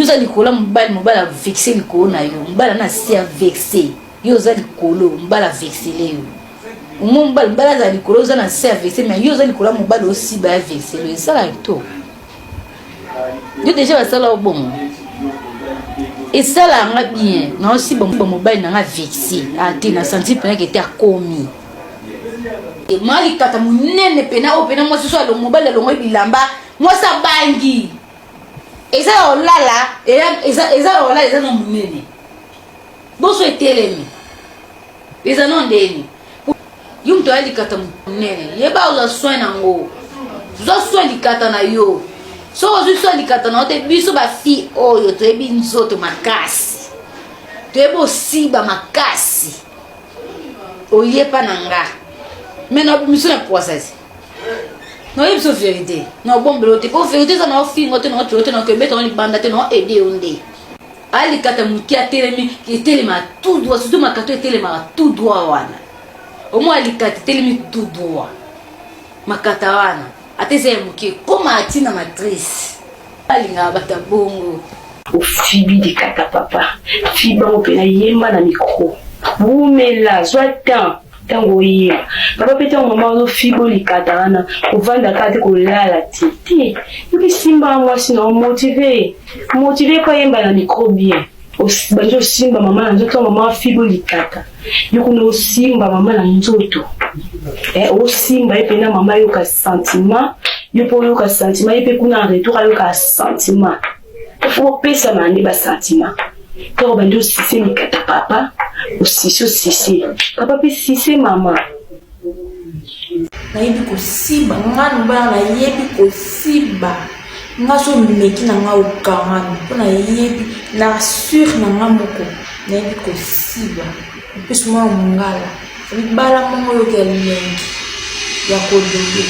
Yo oza likolo ya mobali, mobali avexe likolo na yo, mobali ana si avexe yo, oza likolo, mobali avexele yo. Omo mobali, mobali aza likolo, oza na se avexe, mais yo oza likolo ya mobali, osiba ya vexele yo, esalaka kitoko. Yo deja basala yo bongo, esalaka nga bien. Naosiba mobali na nga vexe ate na sentir mpena kete akomi mwa likata monene mpena oyo mpena mwasi so alongo, mobali alongoli bilamba, mwasi abangi. Eza ya olala, eza ya olala, eza na monene boso etelemi, eza no ndeni. Yo moto aya likata monene, yeba ozwa soin nango, zwa soin likata na yo. Soki ozwi soin likata na yo te, biso bafille oyo toyebi nzoto makasi, toyebi osiba makasi, oyepa na nga me na miso na poisasi, nayebi biso vérité, na obombelo te, po vérité eza na ofingo te, na otio te, na okebeta na libanda te, na oede yo nde alikata moke atelemi, etelema tout droit, surtout makato etelemaka tout droit wana. Omoi alikata etelemi tout droit, makata wana ata eza ya moke, koma atina matrice, alingaka bato ya bongo. Ofibi likata papa, fibango mpena, yemba na micro, wumela, zwa temps ntango oyeba papa mpe ntango mama ozofiba likata wana, kovanda kaka te, kolala te te, yoki simba mwasi na omotive, motive po ayemba na micro bien. Bandi osimba mama na nzoto, mama afibi likata, yo kuna osimba mama na nzoto, osimba ye mpena, mama ayoka sentiment, yo mpo oyoka sentiment, ye mpe kuna en retour ayoka sentiment. Faut opesama nde basentiment. Ntango bandi osise likata papa, osise, osise papa mpe sise mama. Nayebi kosiba nga mobala, nayebi kosiba nga. So meki na nga okangami, mpo nayebi na sur na nga moko, nayebi kosiba. Mpesi mwana mongala libala mongo, oyoka elengi ya kodobe.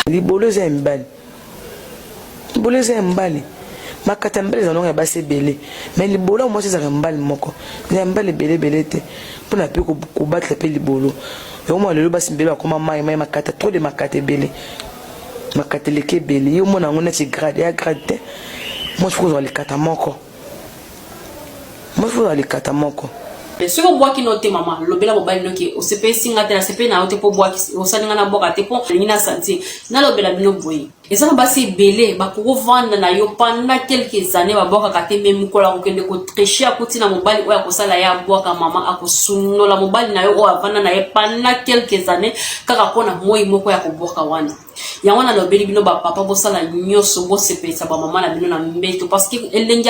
Libolo eza ya mibali, libolo eza ya mibali, makata ya mibali eza nongo ya basi ebele, mais libolo ya mwasi ezalaka ya mobali moko, eza ya mibali ebele ebele te. Mpona mpe kobatela mpe libolo yango mwa lelo, basi mbele bakoma mai mai, makata trop de makata ebele, makata eleki ebele. Yo mona yango neti grade ya grade te. Mwasi faut kozwa likata moko, mwasi faut kozwa likata moko. Soki obwaki no te, mama, lobela mobali noki osepelisi nga te, nasepeli na yo te, mpo obwaki, osali nga nabwaka te, mpo alingi na sentir. Nalobela bino boye: eza na basi ebele bakokovanda na yo pendant quelques années, babwakaka te. Mais mokolo akokende kotricher, akuti na mobali oyo akosala ye abwaka, mama akosunola mobali na yo oyo avanda na ye pendant quelques années, kaka mpona moi moko ya kobwaka wana. Yango nalobeli bino bapapa, bosala nyonso bosepelisa bamama na bino na mbeto, parce que elengi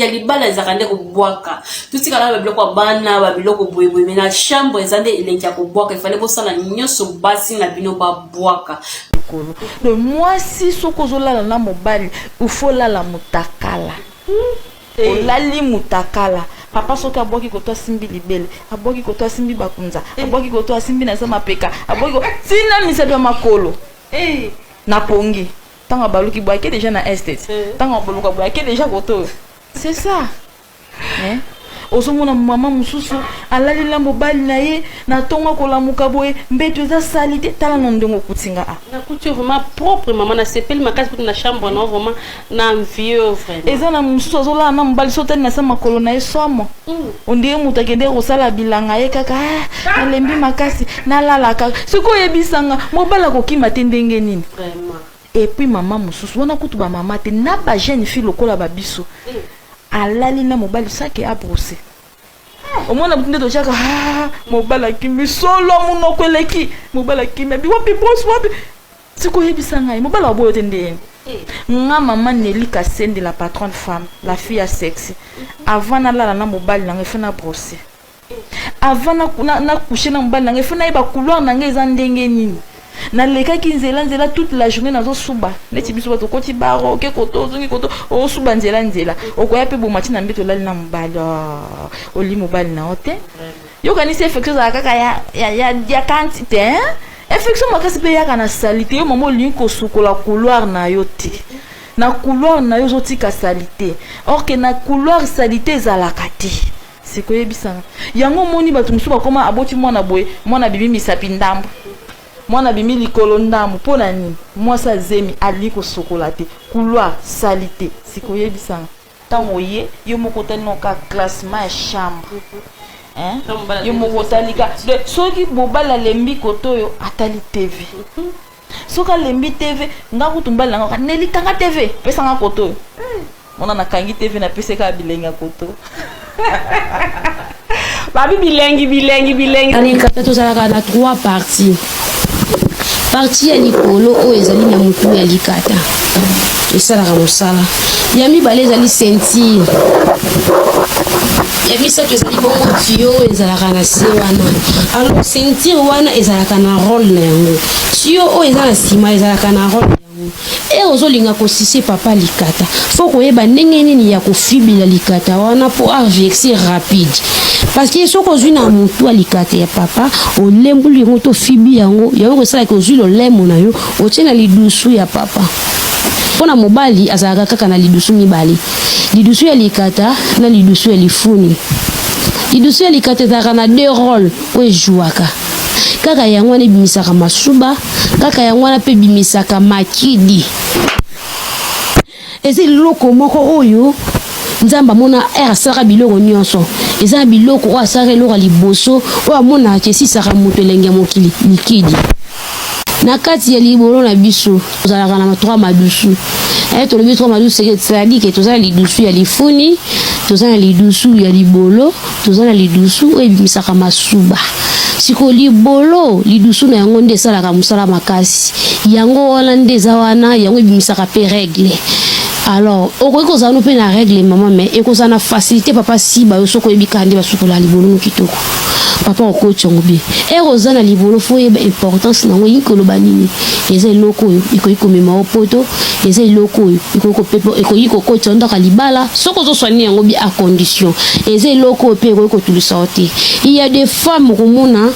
ya libala ezalaka nde kobwaka. Totikala na babiloko ya bana, babiloko boyeboye, mais na chambre eza nde elengi ya kobwaka. Efale bosala nyonso basi na bino babwaka. Likolo donc mwasi, soki ozolala na mobali, ufo olala motakala, olali motakala. Papa soki abwaki koto, asimbi libele, abwaki koto, asimbi bakunza, abwaki koto, asimbi na se mapeka, abwaki ntina misato ya makolo na pongi. Ntango abaluki boye, ake déjà na este. Ntango abaluka boye, ake déjà koto oyo. C'est ça, eh? Ozomona mama mosusu alalela mobali na ye na ntongo, akolamuka boye, mbeto eza sali te. Tala na ndenge okuti nga a. Nakuti vraiment propre, mama, nasepeli makasi kutu na chambre na vraiment na envie vraiment. Eza na mosusu azolala na mobali, so otali na se makolo na ye, somo, ondire moto akende kosala bilanga. Ye kaka: "Ah, nalembi makasi, nalala kaka." Soki oyebisanga, mobali akokima te ndenge nini? Vraiment. Et puis mama mosusu wana kutu, bamama te na bajeune fille lokola babiso, alali na mobali sake abrosser, omona butu nde totiaka. Ah, mobali akimi solo, monoko eleki, mobali akimi, abi wapi brosse, wapi? Sikoy oyebisa ngai, mobali waboyo te ndeni? Nga mama Nelly Kasende, la patronne femme, la fille ya sexy, avant nalala na mobali na ngai, faut na brosser. Avant na coucher na mobali na ngai, faut nayeba couloir na ngai eza ndenge nini. Nalekaki nzela nzela toute la journée, nazosuba neti biso bato okoti baro, oke koto, ozongi koto, osuba nzela nzela, okoya mpe boma ntina mbeto, olali na mobali. Ah, oli mobali na yo te. Yokanisi infection ezala kaka ya kanti te, hein? Infection makasi mpe eyaka na saleté. Yo mama olingi kosukola couloir na yo te, na couloir na yo ozotika saleté, or que na couloir saleté ezalaka te. Sikoyebisanga yango, omoni bato mosusu bakoma, aboti mwana boye, mwana abimi misapi ndambo. Mwana abimi likolo ndambu mpo na nini? Mwasi azemi alingi kosokola te, couloir salite. Sikoyo yebisa nga ntango oye yo moko otali nao kaka classement ya chambre hein? Yo moko otali ka soki mobali alembi kote oyo atali TV. Soki alembi TV, nga kutu mobali na nga Nelly kanga TV, pesa nga kote oyo. Mona nakangi TV napesi kaka bilengi ya koto. Babi bilengi bilengi bilengi. Na likata tozalaka na trois parties. Partie ya likolo oyo ezali na motu ya likata esalaka mosala. Ya mibale ezali ceinture. Ya misato ezali bongo tuyau oyo ezalaka na se wana. Alors ceinture wana ezalaka na role na yango. Tuyau oyo eza na nsima ezalaka na role na yango. E ozolinga kosise papa likata, fo koyeba ndenge nini ya kofibila likata wana mpo avexer rapide. Parce que soki ozwi na motu ya likata ya papa, olembuli yango to ofibi yango, yango ekosalaka ozwi lolemo na yo otie na lidusu ya papa. Mpo na mobali azalaka kaka na lidusu mibale, lidusu ya likata na lidusu ya lifuni. Lidusu ya likata ezalaka na deux role oyo ejouaka. Kaka yango wana ebimisaka masuba, kaka yango wana mpe ebimisaka makidi. Eza eloko moko oyo Nzambe amona heure asalaka biloko nyonso. Eza na biloko oyo asalaka eloko ya liboso oyo amonaka ke esisaka moto elengi ya mokili, likidi. Na kati ya libolo na biso tozalaka na trois madusu. Eh, tolobi trois madusu c'est-à-dire que toza na lidusu ya lifuni, toza na lidusu ya libolo, toza na lidusu oyo ebimisaka masuba. Sikoyo libolo, lidusu na yango nde esalaka mosala makasi. Yango wana nde eza wana, yango ebimisaka pe regle. Alors, okoki kozala no pe na regle maman, mais ekozala na facilité papa siba yo soki oyebi kaka nde basukolaka libolo no kitoko. Papa okoti yango bien. Heure oza na libolo faut oyeba importance na yango elingi koloba nini. Eza eloko oyo ekoki komema yo poto, eza eloko oyo ekoki kopepa, ekoki kokotisa yo ndako ya libala soki ozo soigner yango bien à condition. Eza eloko oyo pe ekoki kotulisa yo te. Il y a des femmes okomona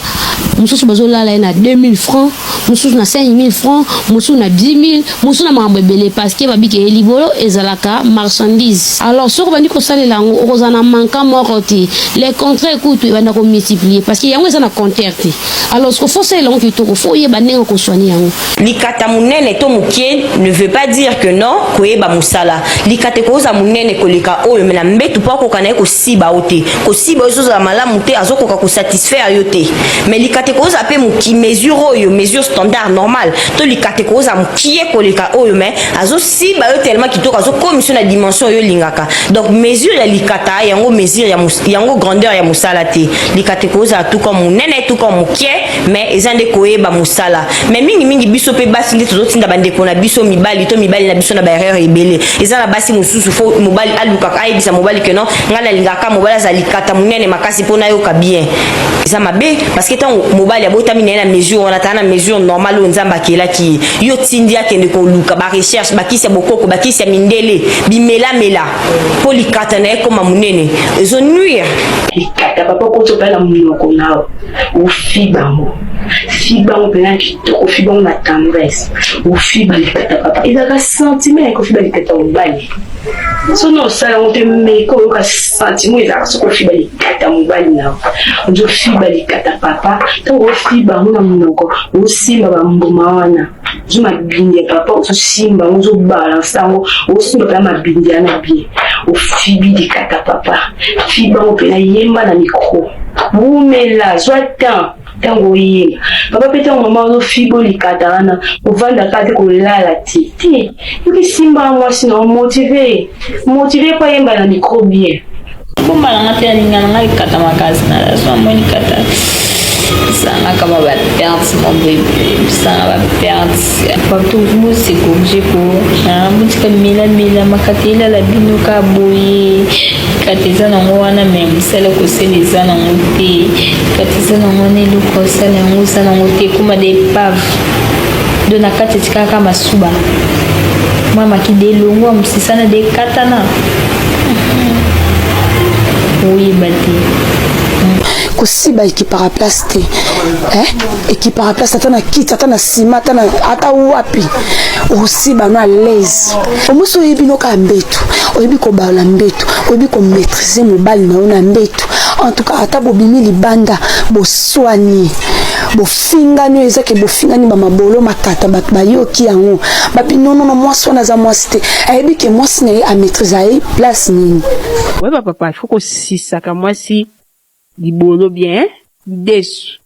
mosusu bazolala ye na 2000 francs, mosusu na 5000 francs, mosusu na 10000, mosusu na makambo ebele parce que babike ye libolo ezalaka marchandise. Alors soki obandi kosalela yango okozala na manka moko te, le contraire kutu ebanda ko multiplier parce que yango eza na compteur te. Alors siko faut osalela yango kitoko, faut oyeba ndenge okosoigne yango. Likata munene to mukie ne veut pas dire que non koyeba musala. Likata ekoza munene koleka oyo mais na mbetu po akoka naye kosiba yo te. Kosiba yo ezozala malamu te, azokoka ko satisfaire yo te. Mais likata ekoza pe muki mesure oyo mesure standard normal to likata ekoza mukie koleka oyo mais azosiba yo tellement kitoko azokomisa yo na dimension oyo olingaka. Donc mesure ya likata yango mesure ya yango grandeur ya musala te. Likata ekozala tout comme munene tout comme mukie mais eza nde koyeba musala. Mais mingi mingi biso pe basi nde tozotinda ba ndeko na biso mibali to mibali na biso na ba erreur ebele. Eza na basi mosusu faut mobali alukaka ayebisa mobali que non ngai nalingaka mobali azala likata munene makasi po nayoka bien. Eza mabe parce que tango mobali abotami na ye na mesure wana ata na mesure normale oyo Nzambe akelaki ye, yo otindi ye akende koluka ba recherche, ba kisi ya bokoko, ba kisi ya mindele, bimelamela po likata na ye ekoma munene, ezo nuire. Likata papa okoti opaya na munoko nao ofiba yango fiba yango mpena kitoko ofiba yango na tendresse ofiba likata papa ezalaka sentiment ya kofiba likata mobali soki osala yango te meka oyoka sentiment ezalaka soki ofiba likata mobali na yo ozofiba likata papa ntango ofiba yango na monoko osimba bambuma wana ozwi mabindi ya papa ozosimba yango ozobalanse yango osimba mpena mabindi wana bien ofibi likata papa fiba yango mpena yemba na micro wumela zwa temps ntango oyemba papa mpe ntango mama ozofiba olikata wana ovanda kaka te kolala te te yoki simba mwasi na omotive motive mpo ayemba na micro bien Bomba na nga te alinga na nga likata makasi na so amoni likata esangaka ba ba perte mo boye esanga ba perte bato bose corrige ko botika milamela makata elala bino ka boye kata eza nango wana me mosala kosala eza nango te kata eza nango wana eloko osala yango eza nango te ekoma de epave do na kati etikaka masuba mwa makida elongwa mosisana de ekatana oyeba te kosiba ekipaka place te eh? ekipaka place ata na kiti ata na nsima ata, ata wapi osiba no alaise omosi oyebi no kaka mbetu oyebi kobalola mbetu oyebi komaîtrise mobali na yo na mbetu en tout cas ata bobimi libanda boswani. Bofingani oyo eza ke bofingani bamabolo makata, bato bayoki yango bapi nonono, mwasi wana aza mwasi te, ayebi ke mwasi na ye amaîtrise aye place nini. Oyeba papa, il faut kosisaka mwasi libolo bien lidesu.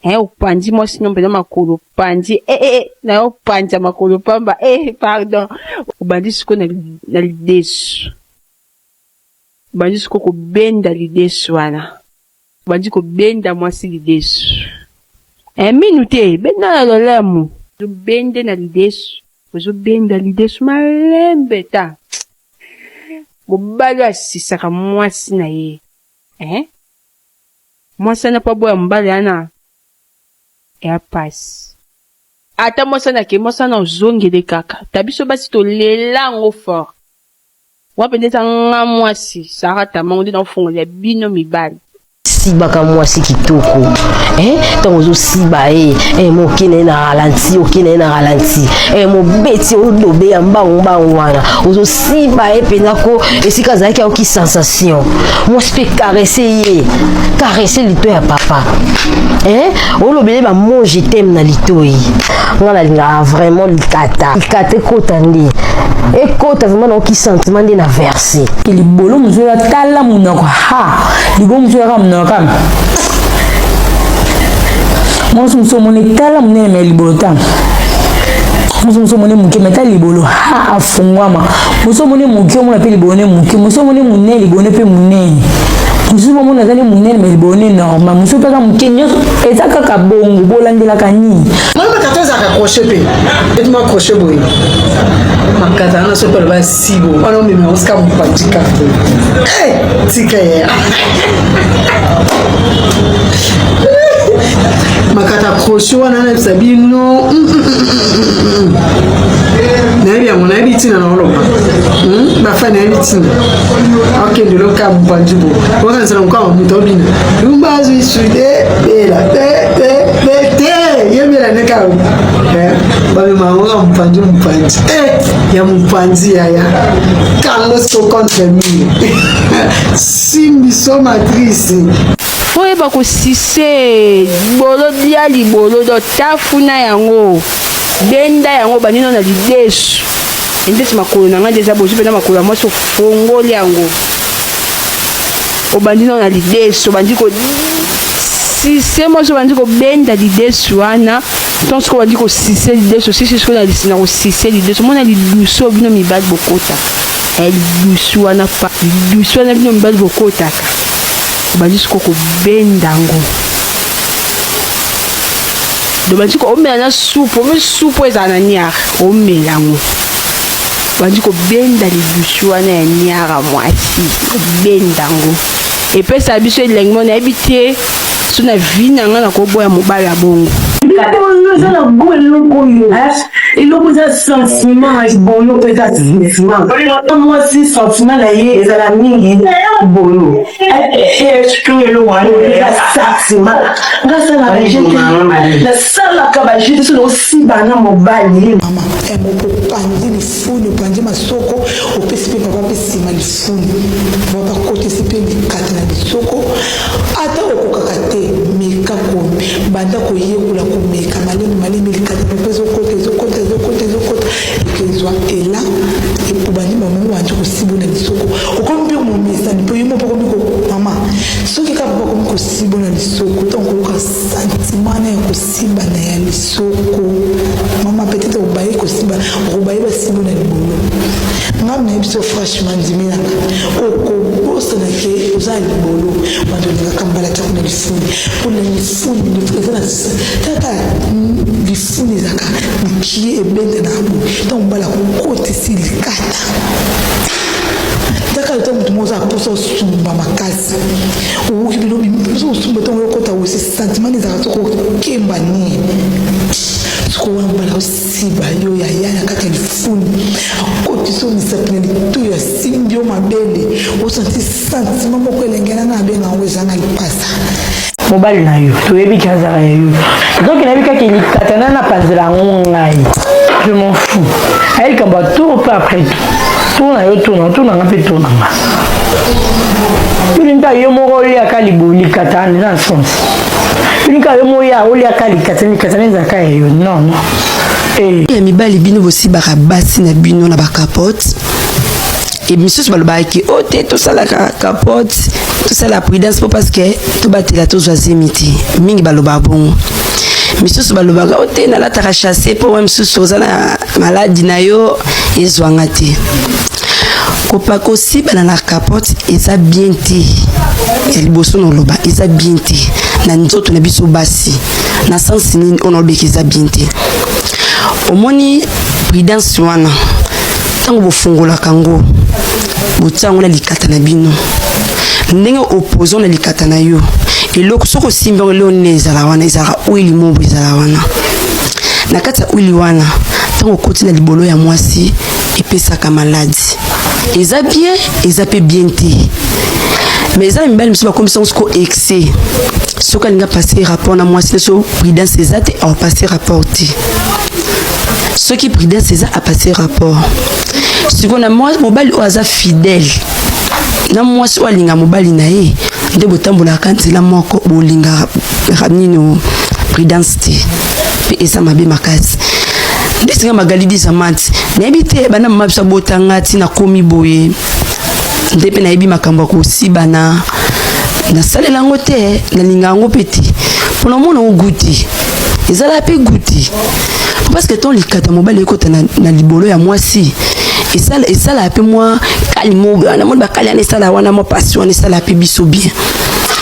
Eh, opanzi mwasi no mpenza makolo opanzi eh, eh, eh, na yo opanza makolo pamba eh, pardon obandi sikoyo na, na lidesu obandi sikoyo kobenda lidesu wana obandi kobenda mwasi lidesu eh, minu te benda na lolemo ozobende na lidesu ozobenda lidesu malembe ta mobali oyo asisaka mwasi na ye eh? Mwasi wana po aboya mobali wana eya pasi. Ata mwasi wana ake mwasi wana ozongele kaka ta biso basi tolela yango fort wana penza eza nga mwasi Sarah Tamango nde naofongolela bino mibali. Sibaka mwasi kitoko eh ntango ozosiba ye eh, moke na ye na ralenti oke na ye na ralenti eh, mobeti odobe ya mbangu mbangu wana ozosiba ye mpenza ko esika azalaki ayoki sensation mwasi mpe caresse ye caresse lito ya papa eh olobele ba mon je t'aime na litoi nga nalingaka vraiment likata likata ekota nde ekota vraiment nayoki sentiment nde na verse libolo mosusu ya tala monoko ha libolo mosusu yaka monoko kaka mwasi mosusu omoni tala monene me libolo ta mosusu mosusu omoni moke me ta libolo ha afungwama mosusu omoni moke omona mpe libolo ne moke mosusu omoni monene libolo ne mpe monene mosusu bomona aza ne monene me libolo ne normal mosusu mpe aza moke nyonso eza kaka bongo bolandelaka nini mwana makata ezalaka crochet mpe etuma crochet boye makata wana soki aloba sibo wana omema yango sika mopanzi kaka eh, tika ye makata crochet wana nayebisa bino mm, mm, mm, nayebi yango nayebi ntina na oloba hmm? bafa nayebi ntina akende loka mopanzi bo okanisa na mokama moto obina lumba azwi sude bela te te te te ye bela nde kaka eh, bamema yango kaka mopanzi mopanzi eh, ya mopanzi yaya kango so contre mur simbi so matrice Faut oyeba ko sucer libolo lia libolo donc tafuna yango benda yango obandi nano na lidesu ndeti makolo na ngai nde eza bozwi mpenza makolo ya mwasi ofongoli yango obandi nano na lidesu obandi ko sise mwasi obandi kobenda lidesu wana ntango sikoyo obandi kosise lidesu osisi sikoyo na kosise lidesu omona lidusu oyo bino mibali bokotaka eh, lidusu wana lidusu wana bino mibali bokotaka obandi sikoyo kobenda yango obandi sikoyo omela na supu omi supu ezala na niare omela yango obandi kobenda lidusu wana ya niara mwasi obenda yango epesa biso elengi mo nayebi te so na vie na ngai nakoboya mobali ya bongo libolo eza na go eloko oyo eloko eza sentiment libolo mpe eza sentiment mwasi sentiment na ye ezala mingi bolo eloko eza sentiment nga asalaka nasalaka baje te soki osiba na mobali mama moko opanzi lifuni opanzi masoko opesi mpe papa mpe nsima lifuni papa akotisi mpe likata na lisoko Ata okokaka te, meka ko banda koyekola komeka malemi malemi likata moko ezokota ezokota ezokota ezokota ekezwa elan obandi mama obandi kosibo na lisoko okomi mpe momesani mpo yo moko okomi ko mama soki kaka papa okomi kosibo na lisoko ntango koyoka sentiment na ya kosimba na ya lisoko mama peut-être obaye kosimba okobaye basimbo na libolo ngai nayebi so franchement ndimelanga okobosana ke oza na libolo bando olingaka mbala tiako na lifuni mpo na lifuni eza na kaka lifuni ezalaka mokie ebenda na boye ntango mbala kokotisi likata taka ata moto moko oza na mposa osumba makasi owoki bino mposa osumba ntango oyokota wese sentiment ezalaka soko okemba nini soko wana mbala siba yo yaya na kati ya lifuni akotisi yo misapi na litoyi asimbi yo mabele osanti sentiment moko elenge na nga abenga yango ezanga lipasa mobali na yo toyebi ke azala ya yo donc nayebi kaka likata na napanzela yango ngai je m'en fous aye likambo ya tour mpe après tout tour na yo tour na tour na nga mpe tour na nga. Olinga yo moko oliaka likata wana eza na sens. Olinga yo moko ya oliaka likata likata na ezalaka ya yo non non. Eh. Ya mibali bino bosibaka basi na bino na bakapote e misusu balobaka ke o oh, te tosalaka capote tosala prudence mpo parce que tobatela tozwa zemi te mingi balobaka bongo misusu balobaka o oh, te nalataka chasse mpo wa misusu oza na maladi na yo ezwanga te kopa kosibana na capote eza bien te ya liboso na oloba eza bien te na nzoto na biso basi na sensi nini oyo nalobeki eza bien te omoni prudence wana ntango bofungolaka yango botia yango na likata na bino ndenge opposant na likata na yo eloko soki osimbi yango eloko nini ezala wana ezalaka huile mobo ezala wana na kati ya huile wana ntango okoti na libolo ya mwasi epesaka maladi eza bien eza mpe bien te mais eza na mibali mosusu bakomisa yango siko excès soki alingi apase rapport na mwasi so prudence eza te aopase rapport te soki prudence eza apase rapport sikoyo na mobali oyo aza fidèle na mwasi oyo alinga mobali na ye nde botambolaka nzela moko bolingaka nini prudence te mpe eza mabe makasi ndeti nga magali disamante nayebi te banda mama biso abotanga ti nakomi boye nde mpe nayebi makambo ya kosibana nasalela yango te nalinga yango mpe te mpo namona yango goût te ezala mpe goût te parce que ton likata mobali ekota na, na libolo ya mwasi esala esala mpe mwa kali moko namoni bakali wana esala wana mwa pasi wana esala mpe biso bien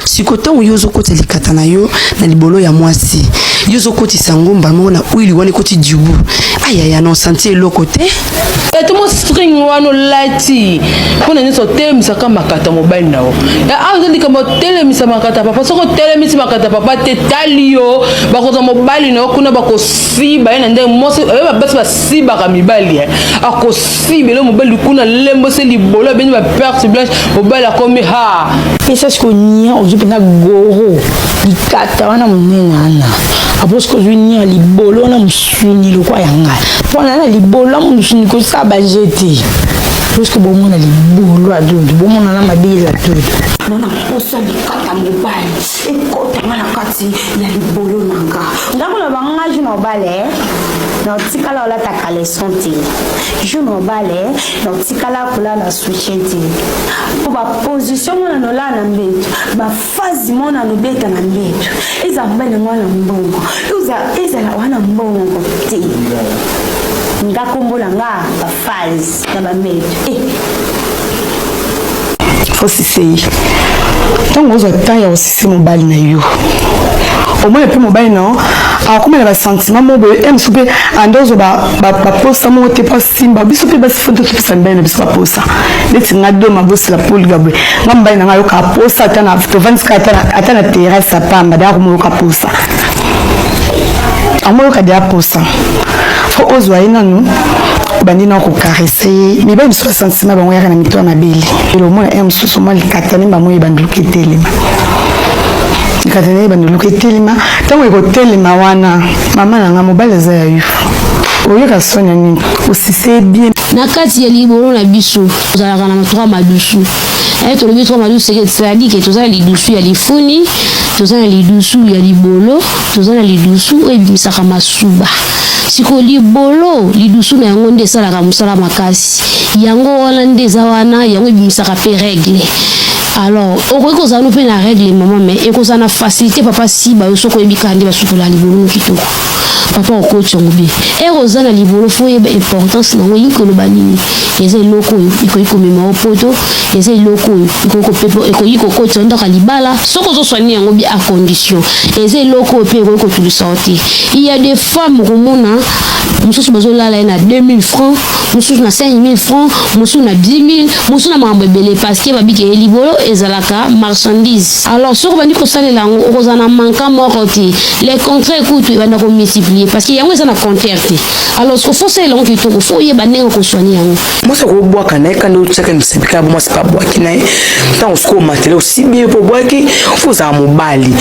siko ntango yo ozokotisa likata na yo na libolo ya mwasi yo ozokotisa yango mbala moko na huile wana ekoti dubu ayaya na osanti eloko te Ete mo string wana olati mpo na nyonso otelemisaka makata mobali na yo. Awa eza likambo otelemisa makata papa. Soki otelemisi makata papa te tali yo bakozwa mobali na yo kuna bakosiba ye na ndenge mwasi oyo basi basibaka mibali eh. Akosibela mobali kuna lembo se libolo abendi ba perte blanche mobali akomi ha. Pesa sikoyo nia ozwi mpenza goro likata wana monene wana apo sikoyo ozwi nia libolo wana mosuni lokwa ya ngai mpo na na libolo ya mosuni kosala baje te puisque bomona libolo ya dudu bomona na mabele ya dudu na na posa likata mobali ekotanga na kati ya libolo na nga nga koloba nga jour na obala eh, na otikala olata caleçon te jour na obala eh, na otikala kolala soutien te mpo baposition mona nolala na mbeto bafazi mona nobeta na mbeto ezala mobali na nga wana mbongo ezala wana mbongo te nga kombo na nga bafazi na bambeto eh. Fosise ye ntango ozwa temps ya kosise mobali na yo omona mpe mobali na yo akoma na basentiment moko boye ye mosusu mpe ande ozwa baposa moko te mpo asimba biso mpe basi fo topesa mibali na biso baposa neti nga do mabosela polga boye nga mobali na nga ayoka posa ata na tovandisika ata na terrasse ya pamba deya akomoyoka posa amoyoka deya posa fo ozwa ye nanu obandi na kokarese ye mibali mosusu basentima bango yaka na mito ya mabele elo omona ye mosusu mwa likata nde bango ebandi luka etelema likata nde ebandi luka etelema ntango ekotelema wana mama na nga mobali aza ya yo oyoka soni ya nini osise bien na kati ya libolo na biso tozalaka na trois madusu eh, tolobi trois madusu c'est-à-dire que toza na lidusu ya lifuni toza na lidusu ya libolo toza na lidusu oyo ebimisaka masuba sikoyo libolo lidusu na yango nde esalaka mosala makasi yango wana nde eza wana yango ebimisaka mpe regle alors okoki kozala no mpe na regle mama mais ekozala na facilité papa siba yo soki oyebi kaka nde basukola libolo no kitoko papa okoti yango bien ere oza na libolo fo oyeba importance na yango elingi koloba nini eza eloko oyo ekoki komema yo poto eza eloko oyo ekoki kokotisa yo ndako ya libala soki ozoswani yango bien a condition eza eloko oyo mpe ekoki kotulisa yo te il y a des femmes okomona mosusu bazolala ye na 2000 francs mosusu na 5000 francs mosusu na 10000 mosusu na makambo ebele parce que babike ye libolo ezalaka marchandise alors soki obandi kosalela yango okozala na manka moko te le contraire kutu ebanda komultiplier parce que yango eza na compteur te alors siko fo osalela yango kitoko fo oyeba ndenge okosoigne yango mwasi akobwaka na ye kanda otiaka misapi kaka mwasi mpe abwaki na ye ntango sikoyo omatele osibi ye mpo obwaki fo ozala mobali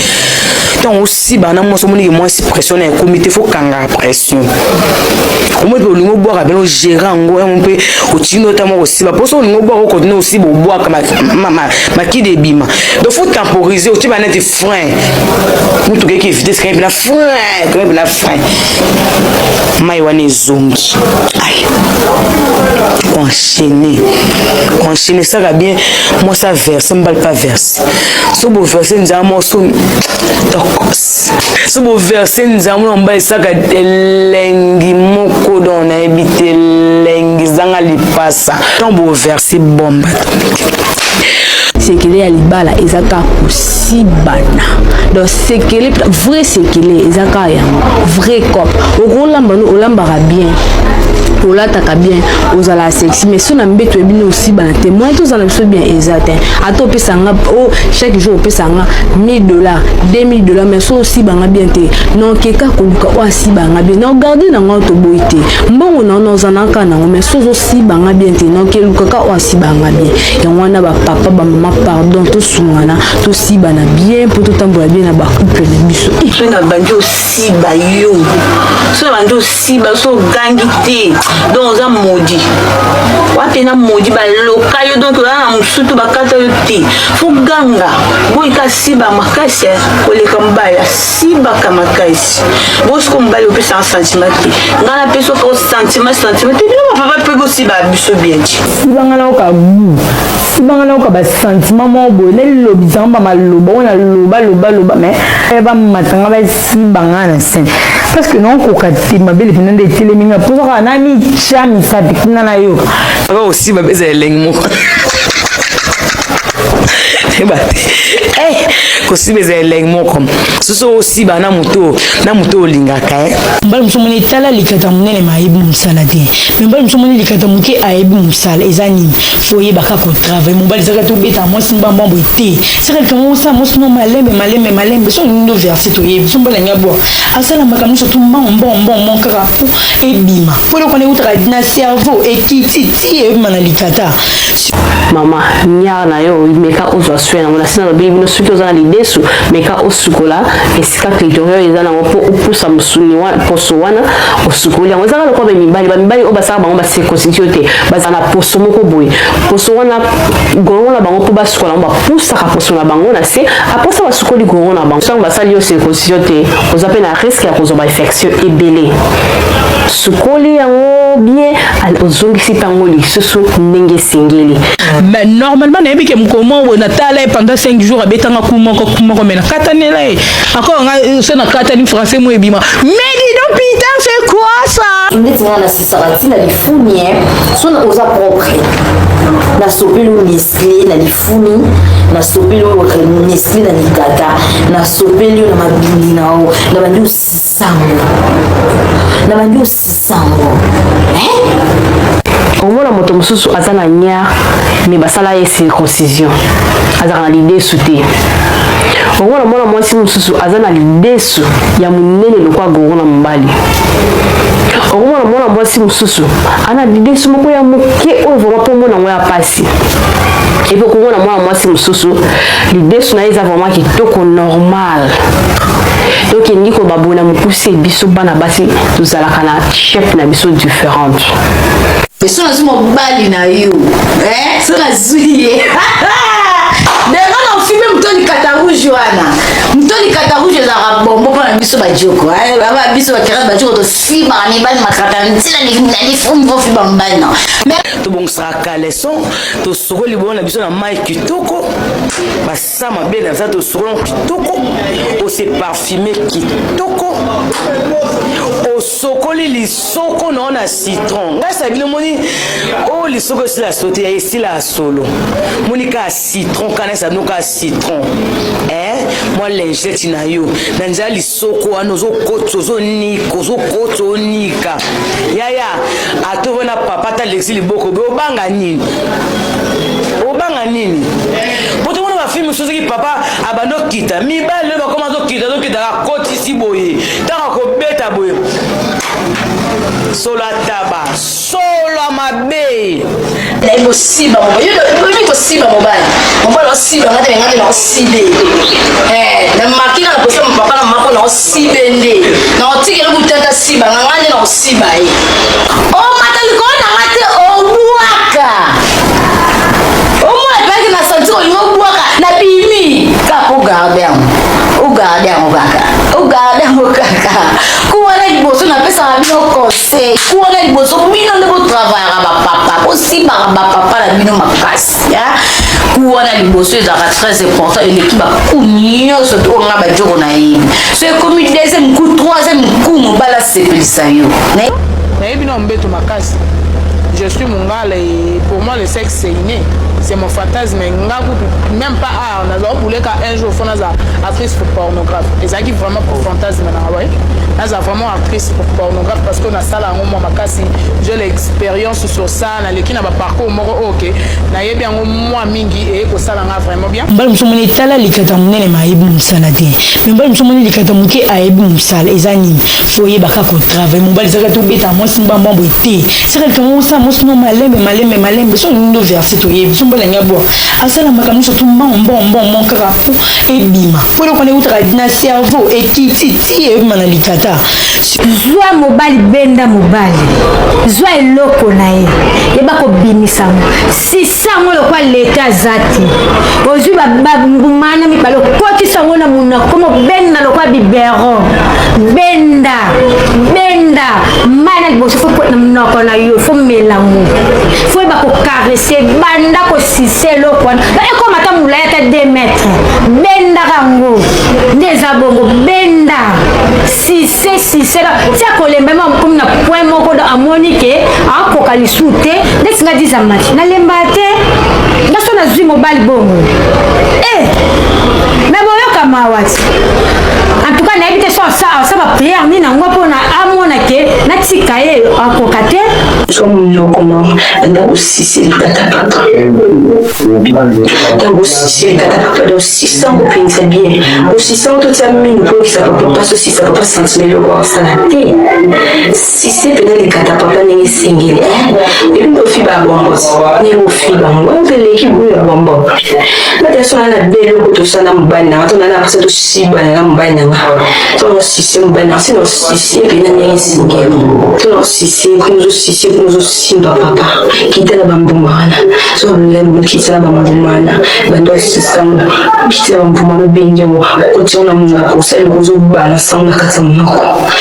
ntango osiba na mwasi omoniki mwasi pression na ekomi te fo kangaka pression Omoi mpe olingi obwaka bino ogere yango yango mpe otindi ota moko osiba mpo soki olingi obwaka okontinue osiba obwaka makidi ebima. Donc faut temporiser, otie ba neti frein, motuka eke vitesse kangi mpena frein, kangi mpena frein, mai wana ezongi. Ai, enchaîner, enchaîner saka bien. Mwasi averse, mobali mpe averse. So boverse nzala mwasi tokos, so boverse nzambe na mobali esaka elengi moko. Don nayebi te, elengi zanga lipasa ntango boverse bombe atomike. Sekele ya libala eza kaka kosibana. Donc sekele, vrai sekele eza kaka yango, vrai cop. Okolamba no, olambaka bien, olataka bien, ozala sexy, mais so na mbeto oyebi nde osibana te, moyen tozala biso bien eza te. Ata opesa nga o chaque jour, opesa nga 1000 dollars, 2000 dollars, mais so osibanga bien te, nokeka koluka oyo asibanga bien. Na ogarde nango, toboyi te, mbongo na ona oza na kaka nango, mais so ozosibanga bien te, nokelukaka oyo asibanga bien. Yango wana, bapapa, bamama, pardon, tosungana, tosibana bien mpo totambola bien na bacouple na biso. Soki nabandi osiba yo, soki nabandi osiba, so ogangi te, donc oza maudit wapi na maudit, baloka yo, donc oza na mosutu, bakata yo te. Fo ganga boyika, siba makasi koleka mobali asibaka makasi. Bosiko mobali opesaka sentiment te, ngai napesi oka sentiment, sentiment te. Bino bapapa mpe bosiba biso bien ti. Sibanga nayoka goût, sibanga nayoka basentiment moko boye, nalobisanga bamaloba oyo naloba loba loba, mais bamatanga basibanga na scène, parce que naokoka te. Mabele mpena nde etelemi nga mposa kaka namitya misapi kuna nayoka. Kaka osiba mpe eza elengi moko, yeba te. Kosiba eza elengi moko. Soso osiba na moto, na moto olingaka e. Mobali mosusu omoni etala likata monene, ma ayebi mosala te. Me mobali mosusu omoni likata moke, ayebi mosala. Eza nini? Fo oyeba kaka kotravaille. Mobali ezaka te obetaka mwasi mbambambo te, saka likambo osala mwasi no malembe malembe malembe. So olingi ndo verse, toyebi so mobali alingi abwa, asala makambo nyonso tu mbongo mbongo mbongo mbongo kaka po ebima, po eloko wana eutaka na cerveau, ekiti ti ebima na likata. Mama, niare na yo, meka ozwa soin yango. Na sina lobeli bino, soki oza na lidesu, meka osukola esika clitoris eza nango mpo opusa mosuni poso wana, osukoli yango. Ezaka lokola bamibali, bamibali oyo basalaka bango bacirconcision te, baza na poso moko boye. Poso wana, goron na bango, mpo basukola yango, bapusaka poso na bango na se aposa, basukoli goron na bango. Ntango basali yo circoncision te, oza mpe na risque ya kozwa bainfection ebele. Sukoli yango bien, ozongisi mpe yango lisusu ndenge esengeli. Mais normalement nayebi ke mokolo moko boye natala ye pendant 5 jours, abetanga ku moko ku moko, mais nakatanela ye encore. Nga so nakatani, français mo ebima: "Mais dis donc, putain, c'est quoi ça?" Ndeti nga nasisaka ntina lifuni, so oza propre, nasopeli o Nestlé na lifuni, nasopeli o Nestlé na likata, nasopeli yo na mabindi na yo, na bandi osisango, na bandi osisango. Omona moto mosusu aza na niare, me basala ye circoncision, azalaka na lidesu te. Omona mwana mwasi mosusu aza na lidesu ya monene lokola goro na mobali. Okomona mwana mwasi mosusu ana lidesu moko ya moke oyo vraiment mpo omona yango ya pasi. Epe okomona mwana mwasi mosusu, lidesu na ye eza vraiment kitoko, normal. Donc elingi koloba boye na mokuse, biso bana basi tozalaka na shape na biso différente. So nazwi mobali na yo, so nazwi ye denga na ofime moto likata rouge wana, moto likata rouge ezalaka bombo mpo na biso bajoko ba biso bakera bajoko, tosibaka mibali makata ntina na lifumu mpo fiba mobali na. Tobongisaka caleçon, tosokoli libolo na biso na mai kitoko, basa mabe na biso, tosokoli kitoko, ose parfume kitoko, osokoli lisoko na yo na citron. Ngai sa bino moni oyo lisoko esila so te, esila ya solo. Moni kaka citron, kana esa bino kaka citron, mwa lingette na yo na nzela lisoko wana, ozokotisa, ozonika, ozokotisa, onika. Yaya, atovo na papa ata alekisi liboko boye, obanga nini? Obanga nini? Po tomona bafilme mosusu, soki papa abandi okita, mibali oyo bakoma azokita, azokita, akotisi boye, ntango akobeta boye. Solo ataba, solo mabe. Nayebi kosiba mobali. Yo oyebi kosiba mobali. Mobali osiba nga te nga nde naosibe. Eh, na marquer na posa papa na mama na osibe nde. Na otikela kutata siba nga nga nde na osiba ye. Omata likolo na nga te obwaka. Omona peke na sentir olingi obwaka na bimi. Kaka ogarde yango. Ogarde yango kaka. Ogarde yango kaka. Kuwana liboso napesaka bino conseil. Kuwana liboso bino nde botravayaka bapapa. Bosimbaka bapapa na bino makasi. Kuwana liboso ezalaka très important eleki baku nyonso to nga bajoko na yebi. So ekomi deuxième coup, troisième coup mobali asepelisa yo. Nayebi na mbeto makasi. Je suis mongala et pour moi le sexe c'est inné. C'est mon fantasme. Nga kutu même pas art naza obuleka un jour faut naza actrice pour pornographe. Ezalaki vraiment pour fantasme na nga ouais. Naza vraiment actrice pour pornographe parce que nasala yango mwa makasi. J'ai l'expérience sur ça naleki na ba parcours moko ok. Nayebi yango mwa mingi et kosala nga vraiment bien. Mobali mosusu omoni tala likata monene ma ayebi mosala te mais mobali mosusu omoni likata moke ayebi mosala eza nini fo oyeba kaka kotravaille mobali ezaka te obeta mwasi mbamba boye te saka likambo mosala mwasi no malembe malembe malembe so olingi ndo verse toyebi so mobali alingi abwa asala makambo nyonso tu mbongo mbongo mbongo mbongo kaka po ebima po eloko wana eutaka na cerveau ekiti ti ebima na likata. Zwa mobali benda mobali zwa eloko na ye yeba kobimisa yango sisa yango lokwa leta aza te ozwi bambuma na mibale okotisa yango na monoko mobenda lokwa biberon benda benda mai na liboso fo na monoko na yo fo mela yango fo yeba kokarese banda kosise eloko wana ekoma ata molai ata 2 mètre bendaka yango nde eza bongo benda sise sise ti akolemba ye akomi na point moko do amoni ke akoka lisusu te ndeti nga diza mati nalemba te nga so nazwi mobali bongo e eh, me boyoka mawa ti en tout cas nayebi te so asa bapriere nini yango mpona amona ke natika ye akoka te so monoko no banda kosise likata papa ntango osise likata papa donc osisa yango mpenza bien osisa yango totia minu mpo okisa papa mpasi osisa papa sentiment eloko akosala te sise mpena likata papa ndenge esengeli epi nde ofiba ya bongo ndenge ofiba yango mpe eleki boyo ya bongo nata so na na beloko tosala na mobali nanga to na na mposa tosibana na mobali nanga to na sise mobali nanga si na osise mpena ndenge esengeli to na osise kuna ozosise kuna ozosimba papa kita na bambuma wana so olembi kita na bambuma wana banda osisango kita na bambuma wana obengi yango okoti yango na monoko osali ozobalansa yango na kati ya monoko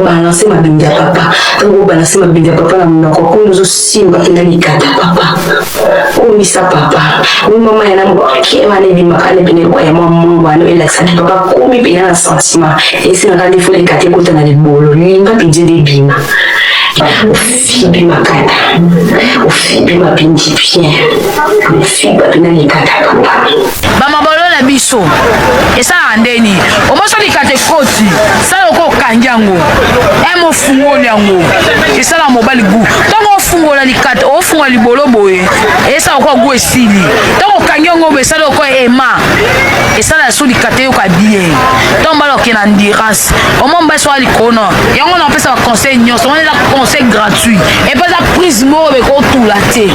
balanse mabindi ya papa ntango obalanse mabindi ya papa na monoko kuna ozosimba mpena likata papa omisa papa mama ya na moke wana ebimaka na pene ya mwa mongo wana elakisa papa komi mpena na sentiment esengaka nde fo likata ekota na libolo linga mpenza nde ebima ofibi makata ofibi mabindi bien ofiba mpena likata papa bamabolo na biso esalaka ndeni omoso likata ekoti sala oko okangi yango eme ofungoli yango esala mobali gu ntango ofungola likata ofungola libolo boye esala okoa gu esili ntango okangi yango boye esala okoa ema esala so likata eyoka bien ntango mbala okende na endurance omoi mobali soka likolo na yango na opesa baconseil nyonso wana eza conseil gratuit epe eza prise moko bekotula te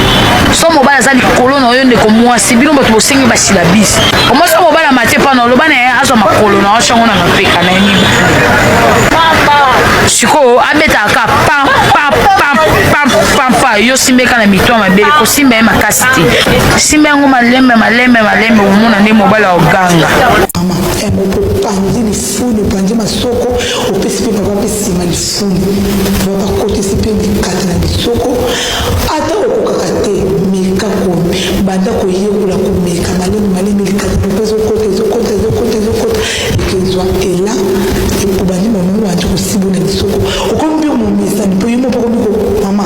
so mobali aza likolo na yo ndeko mwasi bino bato bosengi basilabisi omoi so mobali amati epa na oloba na ye azwa makolo na yo yango na mapeka na ye mibale sikoyo abetaka pam pam pam pam pam pa yo simbeka na mito ya mabele kosimba ye makasi te simba yango malembe malembe malembe omona nde mobali akoganga mama yango opanzi lifuni opanzi masoko opesi mpe papa mpe nsima lifuni papa akotisi mpe likata na lisoko ata okokaka te meka banda koyekola komeka malembe malembe likata papa ezokota ezokota ezokota ezokota ekezwa ela obandi mama obandi kosibo na lisoko okomi mpe momesani mpo yo moko okomi mama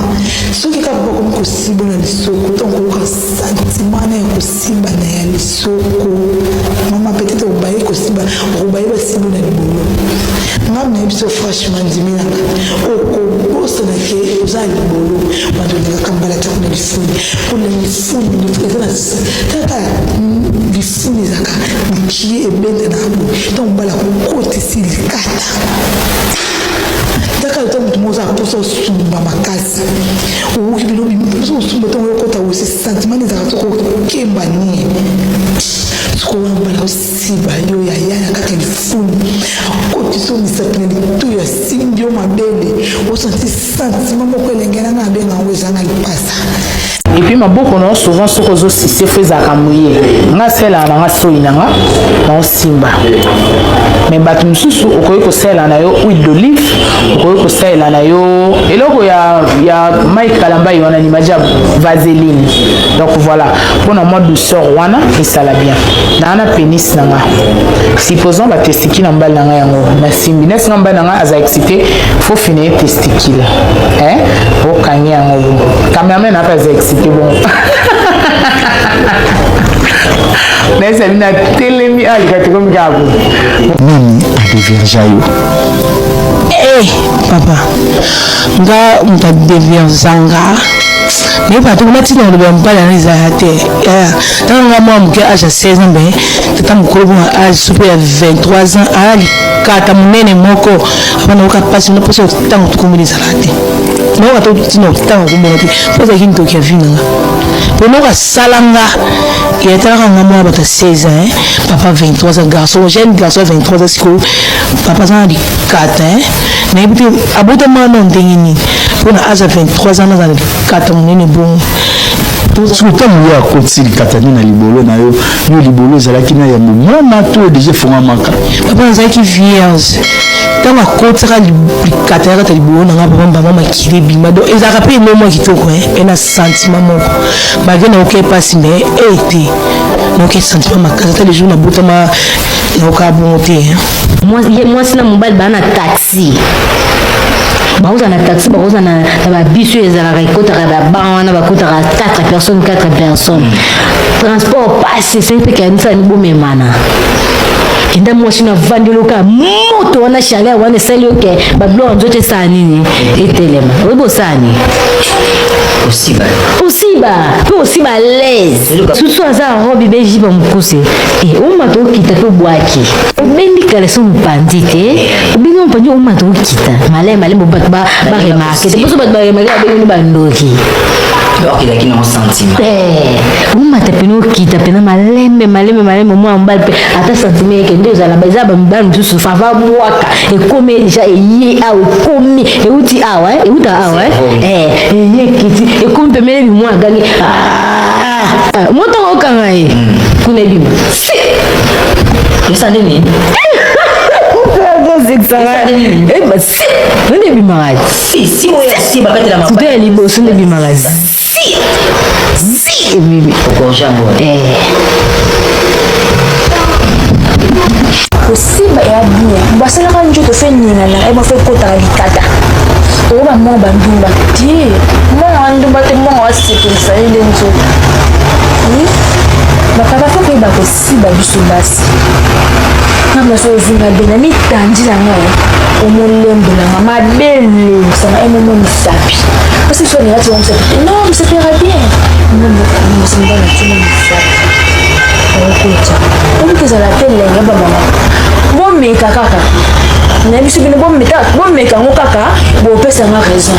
soki kaka papa okomi kosibo na lisoko ntango koyoka sentiment na ya kosimba na ya lisoko mama peut-être obaye kosimba okobaye basimbo na libolo ngai nayebi so franchement ndimi nanga okobosana ke oza na libolo bando olingaka mbala tiako na lifuni mpona lifuni eza na kaka lifuni ezalaka mokie ebenda na boye ntango mbala kokotisi likata. Ezaka ata moto moko oza na mposa osumba makasi, owoki bino mposa osumba ntango okota wese, sentiment ezalaka soko okemba nie soko wana mobali osiba yo yaya na kati ya lifuni, akotisi yo misapi na lituyi, asimbi yo mabele, osanti sentiment moko elenge nanga abenga yango ezanga lipasa. Et puis maboko na yo souvent soki ozosise fo ezalaka moye. Nga asalelaka na nga soyi na nga naosimba, mais bato mosusu okoki kosalela na yo huile d'olive, okoki kosalela na yo eloko ya, ya mai kalambai wana ni majabu vaseline. Donc voilà, mpona mwa douceur wana esala bien. Naa na pénis na nga, supposons batesticule na mobali na nga, yango nasimbi neti nga mobali na nga aza excité, fo fina ye testicule, eh? Okangi yango bongo, cameraman ape aza excité bongo, nayesa bino atelemi alika tekomi kaka boye. Nani adeverja yo? Eh, papa nga moto adeverja nga nayeba te kuna ntina koloba mobali yana ezala te. Ntango nga mwa moke, age ya 16 ans, me tata mokolo bonga age sope ya 23 ans, aya likata monene moko apa nayoka mpasi na mposa ntango tokomona ezala te, nayoka to ntina ntango komona te mpo ezalaki ndoki ya vi na nga mpo nayoka asala nga etalaka nga mwana bato ya 16 ans, papa 23 ans, garçon, jeune garçon ya 23 ans. Sikoyo papa aza na likata, nayebi te abotama na ndenge nini mpo na age ya 23 ans naza na likata monene bongo. Soki ntango yo akotisi likata nde na libolo na yo, yo libolo ezalaki na yambo mwana to deja efongwamaka? Papa, nazalaki vierge ntango akotisaka likata ya kata libolo na nga. Papa, mbama makili ebima, donc ezalaka mpe elo mwa kitoko e na sentiment moko, malgré nayoki mpasi, mais e te nayoki sentiment makasi. Ata le jour nabotama nayokaa bongo te. Mwasi na mobali baa na taxi, bakozala na taxi, bakozala na babiso ezalaka ekotaka baban wana, bakotaka 4 personnes, 4 personnes, transport pasi esali mpe kanisani bomemana. Enda mwasi navandeli oka moto wana, chaleur wana esali oke babiloko ya nzoto esala nini, etelema. Oyebi osala nini? Osiba. Osiba mpe osiba l'aise susu aza robe bejiba mokuse e omata okita mpe obwaki, obendi kaleso mopanzi te, obengi mopanzi, omata okita maleme maleme, bato baremarke te, mposo bato baremarke babengi bandoki. Donc ezalaki nango sentiment. Omata pene okita pena malembe malembe malembe, mwana mobali mpe ata sentiment eke nde ozala. Eza bamibali mosusu fava bwaka ekomi deja eye awa, ekomi euti awa, euta awa, eye ekiti ekomi pembeni bimwa agangi motongo okanga ye kuna ebima. Esa nini? Nde ebimaka kuta ya liboso, nde ebimaka zi zi ebimi. Kosimba eya bien, basalaka nzoto fe ningana ema fe ekotaka likata. Oyo bamwa bandumba te, mwana wa ndumba te, mwana wasepelisa ye nde nzoto. Oui, bapapa fo koyeba kosiba biso basi. Nga place ozinga be na mitandi na ngai, omolembo na nga mabele osanga emomo misapi parce que so alinga tia misapi te, non, misapi yaka bien mosimba na tima misapi okotya obuki ezala te elenge. Bamama bomeka kaka na biso, bino bomeka yango kaka, bopesanga raison.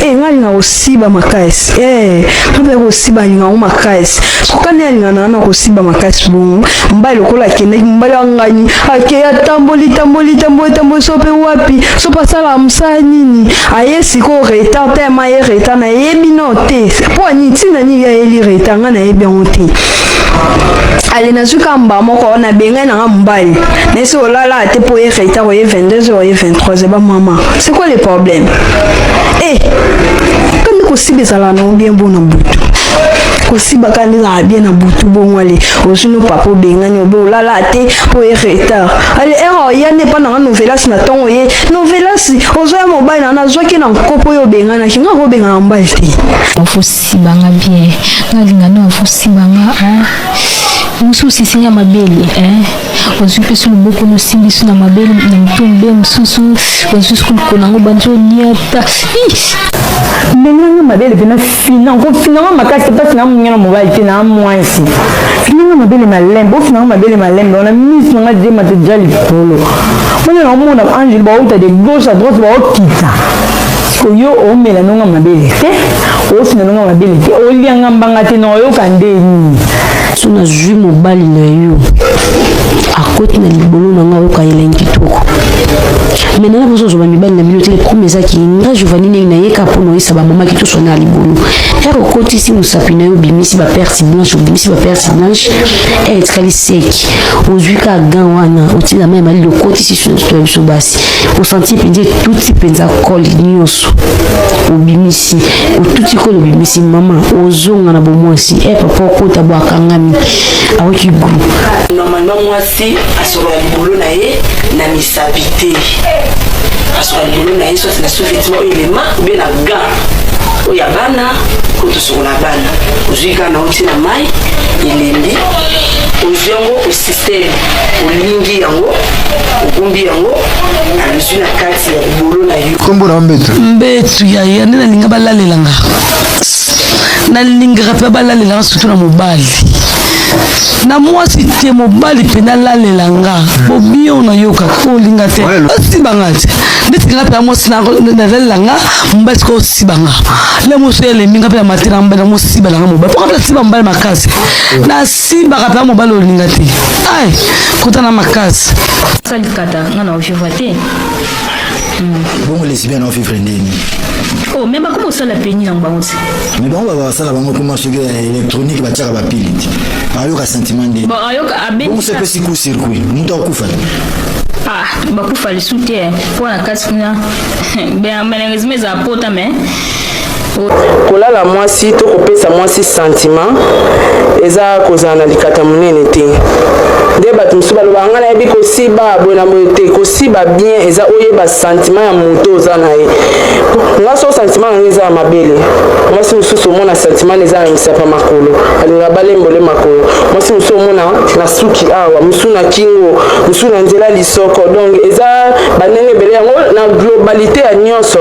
Eh, nga alinga kosiba makasi. Eh, nga mpe kosiba alinga yango makasi. Soka nde alinga na na kosiba makasi bongo, mobali lokola akendaki, mobali angani akei, atamboli tamboli tamboli tamboli, so mpe wapi, so mpe asalaka mosala nini, aye sikoyo retard te. Ma ye retard nayebi no te mpo ani ntina nini ayeli retard, nga nayebi yango te. Ale nazwi kaka mbala moko nabengai nanga mobali nayesi olala te mpo ye retard, oye 22 heures, oye 23 heures. Bamama, c'est quoi le problème? Eh, kandi kosiba ezalaka nango bien mpo na butu, kosiba kaka nde ezalaka bien na butu bongo. Ale ozwi no papa obengani obe olala te mpo ye retard. Ale ere oya nde epa nanga novelas na ntongo, ye novelas ozwa ya mobali na nazwaki na nkopo oyo obenganaki nga, kobengana mobali te. Ofosibanga bien, nga alinga no afosibanga mosusu esinga mabele, ozwi mpe so loboko nosimbi so na mabele na motu mbe mosusu, ozwi soki lokolo yango bandi oniata. Ndenge nanga mabele mpena fina kofinanga makasi te, mpasi na moninga na mobali te na mwasi. Finanga mabele malembe, ofinanga mabele malembe, wana miso na nga dema te deja likolo. Mwana na omona angel bauta de gauche à droite baokita. Sikoyo omela nonga mabele te, ofina nonga mabele te, olianga mbanga te na oyoka nde nini? So nazwi mobali na yo akoti na libolo na nga oyoka elengi kitoko me nana mposo ozwa bamibali na bino te lekome ezaki nga jovani ndenge nayeka mpo na oyesa bamama kitoswa na libolo ere okotisi mosapi na yo obimisi baperte blanche obimisi baperte blanche ere etikali seki ozwi ka gan wana otina mai malili okotisi so na ya biso basi osanti mpenza etuti mpenza kole nyonso obimisi otuti kole obimisi mama ozonga na bomwasi e papa okota bo akangami aoki gu normalement mwasi asokola libolo na ye na misapi te asokola libolo na ye soit na sous-vêtement oyo elema ou bien na gant oyo ya bana oyo tosokola bana ozwi gant na oti na mai elembi ozwi yango osysteme olingi yango ogumbi yango alozwi na kati ya libolo na yo nkombo na mbetu mbetu yaya nde nalinga balalela nga nalingaka mpe balalela nga surtout na mobali na mwasi te mobali mpe nalalela nga bobio nayokaka olinga te osiba nga te ndeti nga mpe mwasi nazalela nga mobali sikoyo osiba nga le mosu elembi nga mpe na matela mobali namosiba nanga mobali mpo nga mpe nasiba mobali makasi nasimbaka mpe mobali olinga te ai kota na makasi salikata nga na ovivre te bongo lesbienne ovivre ndeni oh me bakoma osala peni nango bango te me bango basala bango koma soki électronique batiaka bapili te ayoka sentiment ndeni bongo so epesi coup circuit moto akufa te ah bakufa lisu te mpo na kati kuna malheureusement ezala pota mais Kolala mwasi to kopesa mwasi sentiment eza kozala na likata monene te. Nde bato mosusu balobaka ngai nayebi kosiba boye na boye te. Kosiba bien eza oyeba sentiment ya moto oza na ye. Nga so sentiment na ngai eza ya mabele. Mwasi mosusu omona sentiment na eza na misapa makolo, alingaka balembole makolo. Mwasi mosusu omona na suki awa, mosusu na kingo, mosusu na nzela lisoko. Donc eza bandenge ebele yango na globalite ya nyonso.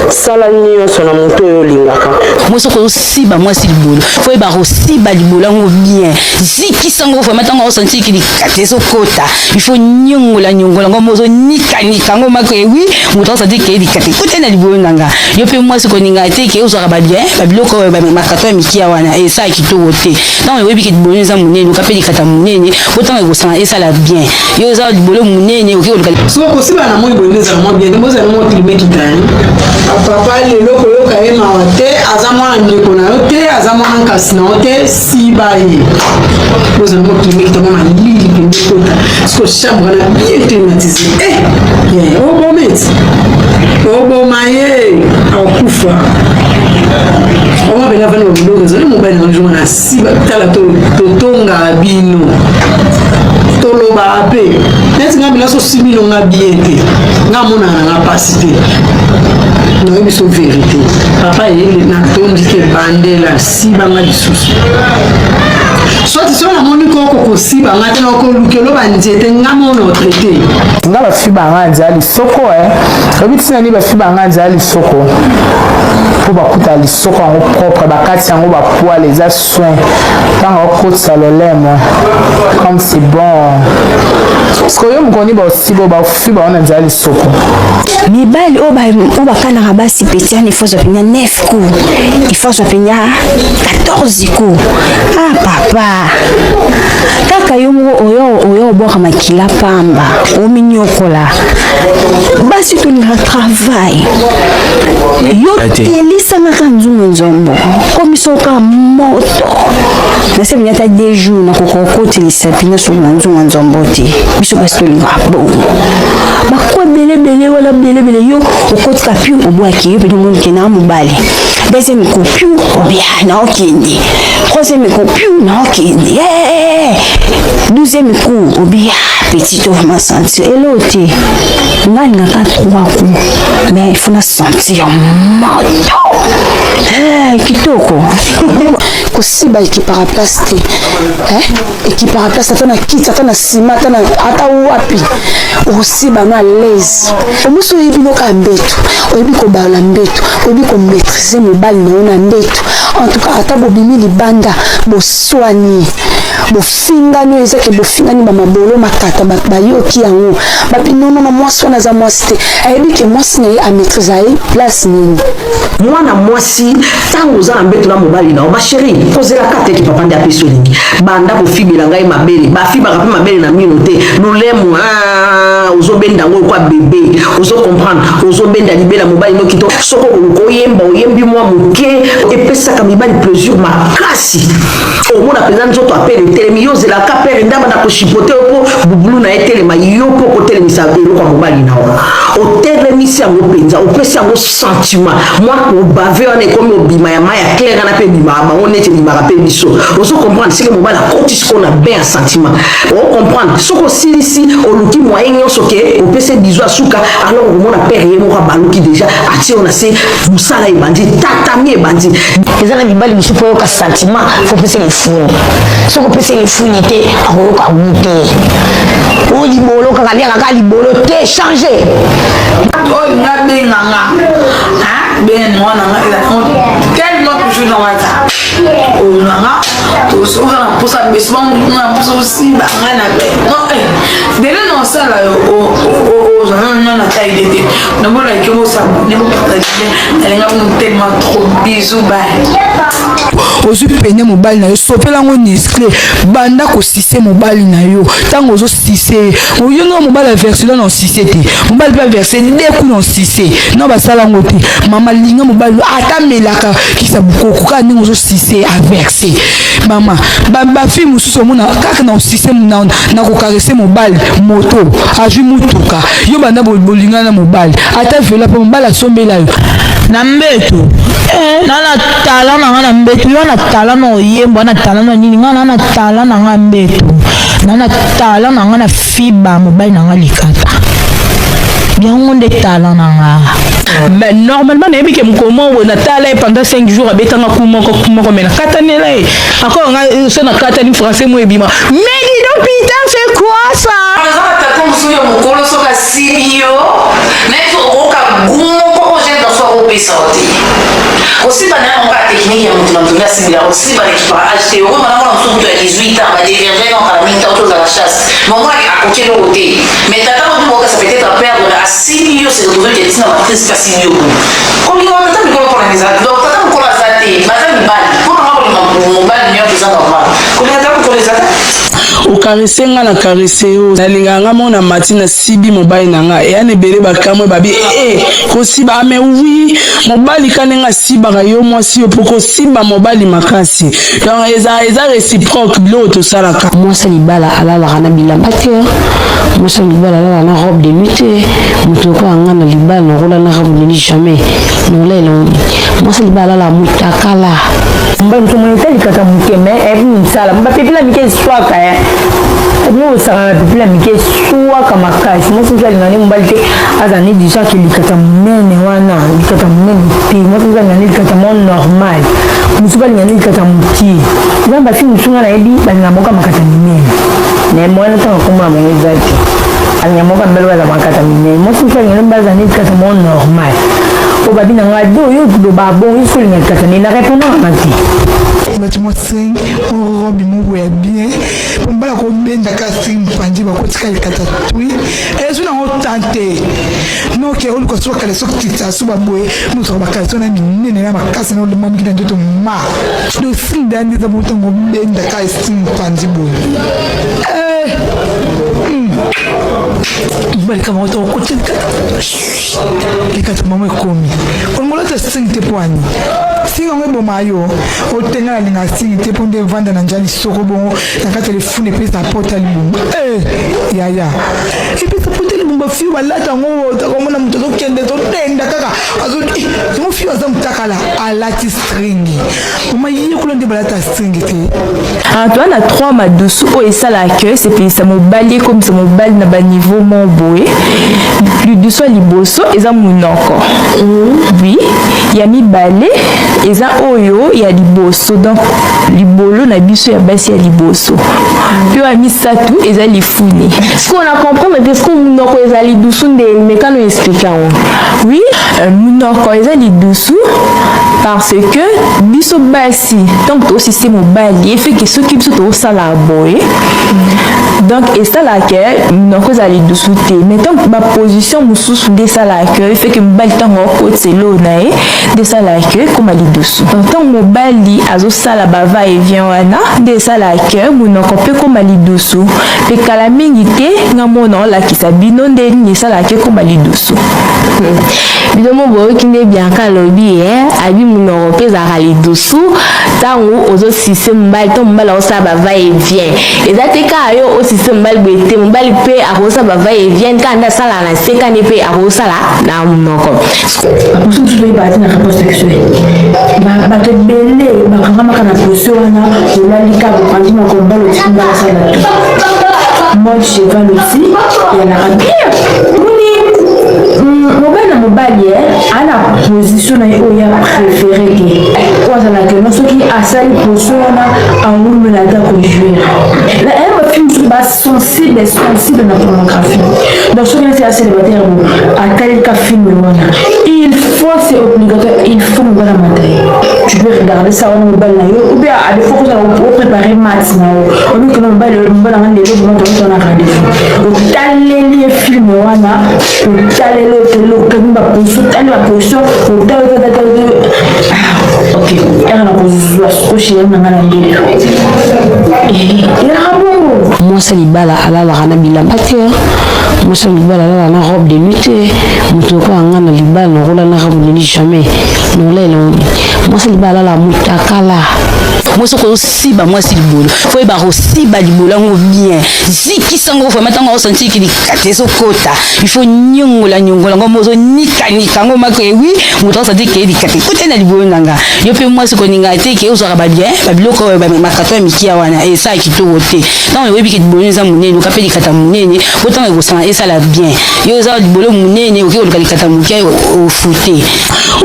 Sala nyonso na moto oyo olingaka. Mwasi oko osiba mwasi libolo fo yeba kosiba libolo yango bien zikisa yango vraimen ntango osentir ke likata ezokota il faut nyongola nyongola yango mozo nikanika yango mako ewi moto akosentir ke likata ekota na libolo na nga yo mpe mwasi koninga te ke ozwaka babien babiloko oyo makato ya mikia wana esala kitoko te ntango oyebi ke libolo eza monene oka mpe likata monene po ntango ekosanga esala bien yo oza libolo monene okoki koluka soki kosiba na moi boye nde ezala mwa bien bozala mwa klima ekita papa lelo koyoka ye mawa te aza mwana ndeko na yo te aza mwana nkasi na yo te siba ye bozala mwa klima ekita mwa malili mpenza ekota siko chambre wana bien climatise eh, eh, oboma eti oboma ye akufa oma pena avandi babiloko ezali mobali na yo na siba tala totongaka bino tolobaka mpe neti nga bila sosi bino nga bien te nga amonaka na nga mpasi te nayebi so verité papa eyele natondi te bandela siba nga lisusu soit soki namoni koko kosiba nga te nakolukelo banzete nga mona otraite nga bafiba nga nzela lisoko e oyebi ntina nini bafiba nga nzela lisoko mpo bakuta lisoko yango propre bakati yango bapoile eza soin ntango okotisa lolemo comme c'est bon sikoyo mokoni basibo bafiba wana nzela lisoko mibali oyo bakanaka basi petiane ifo azwa mpenza 9 coup ifo azwa mpenza 14 coup ah papa kaka yo moko oyo oyo obwaka makila pamba ominyokola basi tolingaka travail yo telisangaka nzungu nzombo komisoka moto nase mpenza ata deux jours nakoka kokotelisa mpenza soki na nzungu nzombo te biso basi tolingaka bongo bakwa belebele wana belebele yo okotika piu obwaki yo mpenza omoni ke na mobali deuxième coup piu obia naokende troisième coup piu naokende eh, douzième coup obia petit to vraiment sentir elo te nga alingaka trois coup mais il faut na sentir moto eh, kitoko kosiba ekipaka place te eh? ekipaka place ata na kiti ata na nsima ata wapi okosiba no alaise omosi oyebi noka mbeto oyebi kobalola mbeto oyebi komaîtrise mobali na yo na mbeto en tout cas ata bobimi libanda boswani Bofingani oyo eza ke bofingani bamabolo makata, bayoki yango bapi nonono, mwasi wana aza mwasi te, ayebi ke mwasi na ye amaîtrise ye place nini. Mwana mwasi, ntango oza na mbeto na mobali na yo, basheri, kozelaka te ke papa nde apesi olingi. Banda kofibela ngai mabele, bafibaka mpe mabele na mino te, lolemo ah, ozobenda yango lokwa bebe, ozo comprendre, ozobenda libela mobali noki to soki okoluka oyemba, oyembi mwa moke, epesaka mibali plaisir makasi. Omona mpenza nzoto apele etelemi, yo ozelaka pere ndamba na koshipote yo mpo bubulu na ye etelema, yo mpo okotelemisa eloko ya mobali na yo, otelemisi yango mpenza, opesi yango sentiment mwa kobave wana, ekomi obima ya mai ya claire wana mpe ebimaka bango neti ebimaka mpe biso. Ozo comprendre? Seke mobali akoti sikoyo na bain ya sentiment, ocomprendre? Soki osilisi, oluki moyen nyonso ke opesi bizu ya suka, alors okomona pere ye moko abaluki deja, atie yo na se, mosala ebandi, tatami ebandi. Eza na mibali mosusu, mpo oyoka sentiment fo opesa lifuni. Soki opesa lifuni te, akoyoka gu te. Oyo libolo kaka, liaka kaka libolo te, change. Oyo nga benga nga ben mwana nga tellement toujours na WhatsApp, oyo na nga tosoka na mposa besoin na mposa osiba nga na be non dele na osala yo ozala nga na taille te, namonaki bosabone, bopartage, nalinga bino tellement trop, bisous, bye. Ozwi pene mobali na yo, sopela yango niscle, banda kosise mobali na yo. Ntango ozosise ye, oyo nga mobali averse na osise te, mobali mpe averse nde kuna osise no, basala yango te. Mama, linga mobali ata amelaka kisa bukoko, kaka ndenge ozosise averse. Mama, bafille mosusu omona kaka na osise, na kokarese mobali, moto azwi mutuka. Yo banda bolingana na mobali, ata vela mpo mobali asombela yo. Na mbeto eh, na na talent na nga na mbeto, yo na talent na oyembo, na talent na nini, nga na na talent na nga mbeto, na na talent na nga na fiba mobali na nga likata, yango nde talent na nga. Mais normalement nayebi ke mokolo moko boye natala ye pendant 5 jours, abetanga ku moko ku moko, mais nakatanela ye encore. Nga so nakatani, français mo ebima, mais dis donc, putain, c'est quoi ça? Eza batata mosusu ya mokolo, soki asibi yo nayebi okoka gu moko oyo jeune garçon akopesa yo te. Kosimba na yango kaka technique ya moto na moto nde asimbela. Kosimba na ekipaka age te. Okoyeba na mwana mosusu kutu ya 18 ans, badévierge na kala mingi, ntango tozala chasse, momonaki akoki eloko te, mais tata motu mokasa peut-être aperdre, mais asimbi yo, se retrouve ke ntina bacrise mpe asimbi yo. Kolinga batata mikolo mpona eza donc tata mokolo aza te, baza mibali. Mpona nga, kolinga mobali nyonso eza normal, kolinga tata mokolo eza te. Okarese nga, na karese yo, nalingaka nga mona mati na sibi mobali na nga eya na ebele, bakamwe babi e kosiba ame wi mobali ka ndenge asibaka yo mwasi yo mpo kosimba mobali makasi. Donc eza réciproque biloko tosalaka. Mwasi ya libala alalaka na bilamba te, mwasi ya libala alalaka na robe de nuit te. Moto lokola nga na libala, nakola na robe de nuit jamais, nakolela. Mwasi ya libala alalaka motakala. Mobali moto moni etalikaka moke, mais eyebi mosala bapepela mike eswaka, bino bosaka na pepela mike eswaka makasi. Mwasi mosu alinga nde mobali te aza ne du genre ke likata monene wana, likata monene te. Mwasi mosu alinga nde likata moko normal, mosusu balinga nde likata mokie. Eza basi mosusu nga nayebi balinga moko makata minene, mais mwana ntango akomona bango eza te, alinga moko mbele baza makata minene. Mwasi mosusu alinga nde mobali aza nde likata moko normal. Oyo babi na nga do yo loba bon, yo soki olinga likata nde na répondre na te. Bati mwa string, mwa robe moko ya bien, po mobali akobenda ka string mopanzi, bakotika likata twi, ezwi nango tan te. Noke oluka so bakaleso kitisa so baboye mosaka bakaleso na minene na makasi na olema miki na nzoto ma do string da nde eza botango obenda ka string mopanzi boye. Mobali kama oto okoti likata mama ekomi olongola te string te, po ani string yango eboma yo otenga. Nalinga string te mpo nde evanda na nja lisoko bongo na kati ya lifuni, epesa pota libumba. Yaya, epesa pota libumba. Fio balata yango, otakomona moto azokende todenda kaka yango. Fio aza motakala, alati string. Mama, yekola nde balata string te. Toza na trois madusu oyo esalaka ke esepelisa mobali, ekomisa mobali na baniveau moko boye. Lidusu ya liboso eza monoko. Oui, ya mibale eza oyo ya liboso, donc libolo na biso ya basi ya liboso. Mpe ya misato eza lifuni. Sikoyo na comprendre te, sikoyo monoko eza lidusu nde mekano explike yango. Oui, monoko eza lidusu parce que biso basi ntango tosise mobali efeke soki biso tosala boye, donc esalaka ke monoko eza lidusu te. Mais ntango baposition mosusu nde esalaka ke efeke mobali ntango akotisa eloko na ye nde esalaka ke ekóma lidusu. Donc ntango mobali azosala ba va et vient wana nde esalaka ke monoko mpe ekóma lidusu. Mpe kala mingi te nga mona olakisa bino nde nini esalaka ekóma lidusu. Bino mo boyoki nde Bianca alobi e abi monoko mpe ezalaka lidusu ntango ozosise mobali to mobali akosala ba va et vient. Eza te kaka yo osise mobali boye te, mobali mpe akosala ba va et vient kaka nde asalaka na se kaka nde mpe akosala na monoko. Baposo mosusu toyebaka te na rapport sexuel, bato ebele bakangamaka na poso wana. Olali kaka, bopanzi moko, mobali otiki mbala asala to mode cheval aussi ezalaka bien. Moni mobali na mobali ana position na ye oyo ya préféré te, oyo azalaka no soki asali position wana awumela ata kojouir. Aya bafilme mosusu basensible sensible na pornographie, donc soki neti ya célibataire bo atalika film wana, il faut, c'est obligatoire, il faut mobali amata ye. Tu peux regarder ça wana mobali na yo, ou bien à des fois kozala opréparer match na yo, obikona mobali mobali anga lelo vraiment toza na rendez-vous, otaleli ye film wana, otaleli otaleli, okangi baposition, otali baposition, otali otali, ok, ere na kozwa sikoshi na nga na ndelo elaka bongo. Mwasi ya libala alalaka na bilamba te, mwasi ya libala alalaka na robe de nuit te. Moto lokola nga na libala nakola na robe de nuit jamais, nakolela. Mwasi ya libala alalaka motakala. Mwasi okosiba mwasi libolo, fo oyeba kosiba libolo yango bien, zikisa yango vraiment. Ntango aosentir likata ezokota, il faut nyongola nyongola yango, mo ozonikanika yango mako ewi moto aosentir ke likata ekoti na libolo na nga. Yo mpe mwasi koninga te ke ozwaka babien babiloko oyo makato ya mikia wana esala kitoko te. Ntango oyebi ke libolo eza monene, oka mpe likata monene po ntango ekosanga esala bien. Yo oza libolo monene, okoki koluka likata moke ofute.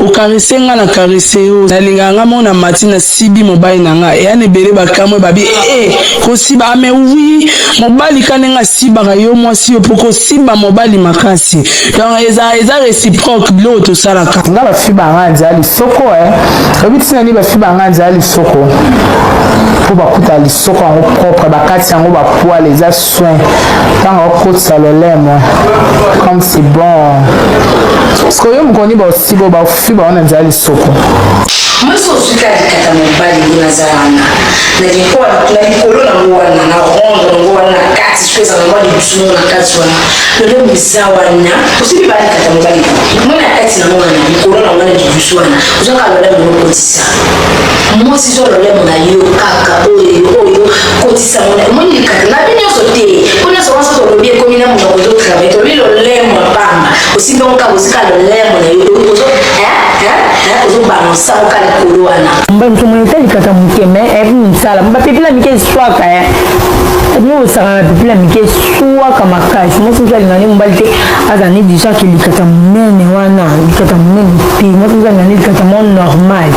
Ocaresser nga, na caresser yo, nalingaka nga mona mati na sibi mobali na nga eya na ebele bakamwe babi e kosiba ame. Oui, mobali ka ndenge asibaka yo mwasi, yo mpo kosiba mobali makasi, donc eza réciproque biloko tosalaka. Nga bafi banga nzela lisoko e oyebi ntina nini bafi banga nzela lisoko? Mpo bakuta lisoko yango propre, bakati yango bapoils, eza soin. Ntango okotisa lolemo, comme c'est bon. Parce que oyo mokoni basibo bafi bango na nzela lisoko. Mwasi ozwika likata mobali ngo naza wana na likolo nango wana na rondre nango wana na kati, soki ezala mwa libusu nango na kati wana, lolemo eza wana. Osimbi ba likata mobali mwa na kati nango wana, likolo nango wana, libusu wana, ozwaka lolemo ngo okotisa. Mwasi zwa lolemo na yo kaka oyo oyo kotisa ngo omoni likata na bi nyonso te, po nyonso wana soki tolobi ekomi na monoko ezotravaille. Tolobi lolemo ya pamba, osimbi yango kaka, ozika lolemo na yo ozobalansa ngo kaka likolo wana. Mobali moto moni ete likata moke me eyebi mosala, bapepila mike eswaka ebino kosaka na pepila mike eswaka makasi. Mwasi mosu alinga nde mobali te azala ne du genre ke likata monene wana, likata monene te. Mwasi mosu alinga nde likata moko normal,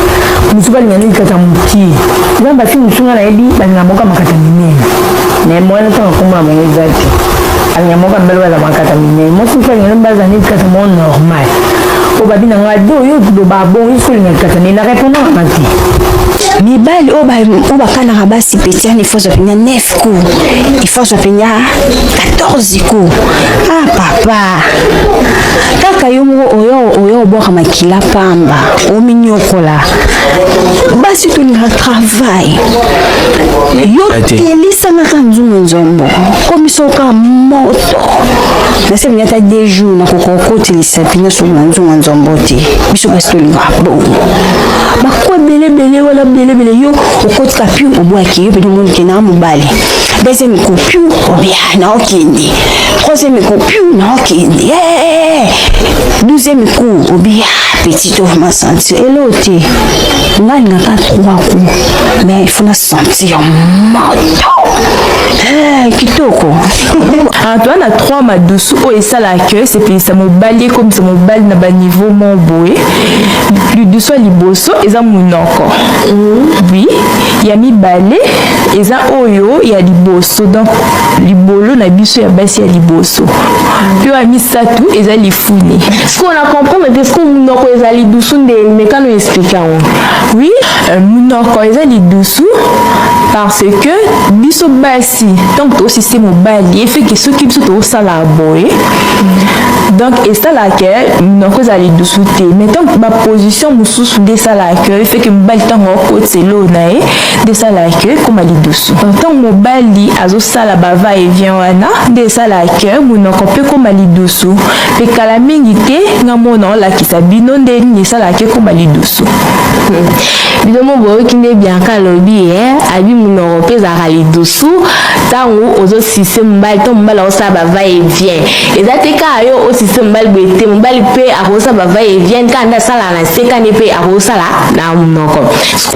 mosusu balinga nde likata mokie. Eza basi mosusu nga nayebi balinga moko makata minene, mais mwana ntango akomona bango eza te alinga moko mbele baza makata minene. Mwasi mosusu alinga nde mobali azala nde likata moko normal. Oyo babi na ngai do yo loba bongo, yo soki olinga likata nde na répondre nga te. Mibali oyo bakanaka basi petit wana, il faut azwa mpenza 9 coups, il faut azwa mpenza 14 coups. Ah papa, kaka yo moko oyo oyo obwaka makila pamba, ominyokola. Basi tolingaka travail. Yo telisangaka nzungu nzombo komisoka moto nase mpenza ata 2 jours nakoka kokotelisa mpena soki na nzungu nzombo te. Biso basi tolingaka bongo, bakwa ebelebele wana belebele. Yo okotika piu, obwaki yo pene, omoni ke na mobali. Deuxième coup, piu, obia naokende. Troisième coup, piu, naokende. 12e coup, obia petit to vraiment sentir elo te. Nga alingaka trois coups, mais il faut na sentir moto. Kitoko. Toza na trois madusu oyo esalaka ke esepelisa mobali, ekomisa mobali na baniveau moko boye. Lidusu ya liboso eza monoko, oui. Ya mibale eza oyo ya liboso, donc libolo na biso ya basi ya liboso. Mpe ya misato eza lifuni. Sikoyo na comprendre te, sikoyo monoko eza lidusu nde mekano explike yango. Oui, monoko eza lidusu parce que biso basi ntango tosise mobali efeke soki biso tosala boye, donc esalaka ke monoko ezala lidusu te. Mais ntango baposition mosusu nde esalaka ke efeke mobali ntango akotisa eloo na ye nde esalaka ke ekóma lidusu. Donc ntango mobali azosala ba va et vient wana nde esalaka ke monoko mpe ekóma lidusu. Mpe kala mingi te nga mona olakisa bino nde nini esalaka ekóma lidusu. Bino mo boyoki nde Bianca alobi e abi monoko mpe ezalaka lidusu ntango ozosise mobali to mobali akosala ba va et vient. Eza te kaka yo osise mobali boye te, mobali mpe akosala ba va et vient kaka nde asalaka na se kani mpe akosala na monoko.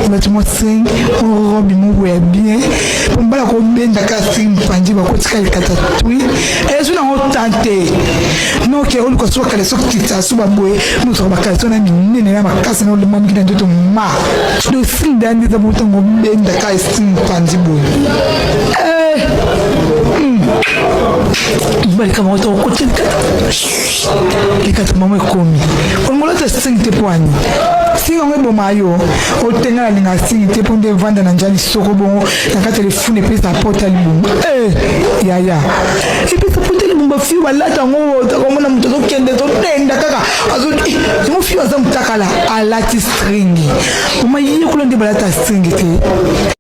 Bato mwa string robe moko ya bien, po mobali akobendaka string mopanzi, bakotika likata twi ezwi nango tan te. Noke oluka so bakale so kita so baboye mozwaka bakaleso na minene na makasi na olemamiki na nzoto ma do string da nde eza botango obendaka string mopanzi boye. Mobali kama oto okoti likata likata mama ekomi olongola te string te po ani string yango eboma yo otenga. Nalinga string te mpo nde evanda na njali soko bongo na kati ya lifuni epesa pota libongo. Yaya, epesa pota libongo. Bafio balata yango, okomona moto azokende azodenda kaka yango. Fio aza motakala alati string, mama yekola nde balata string te.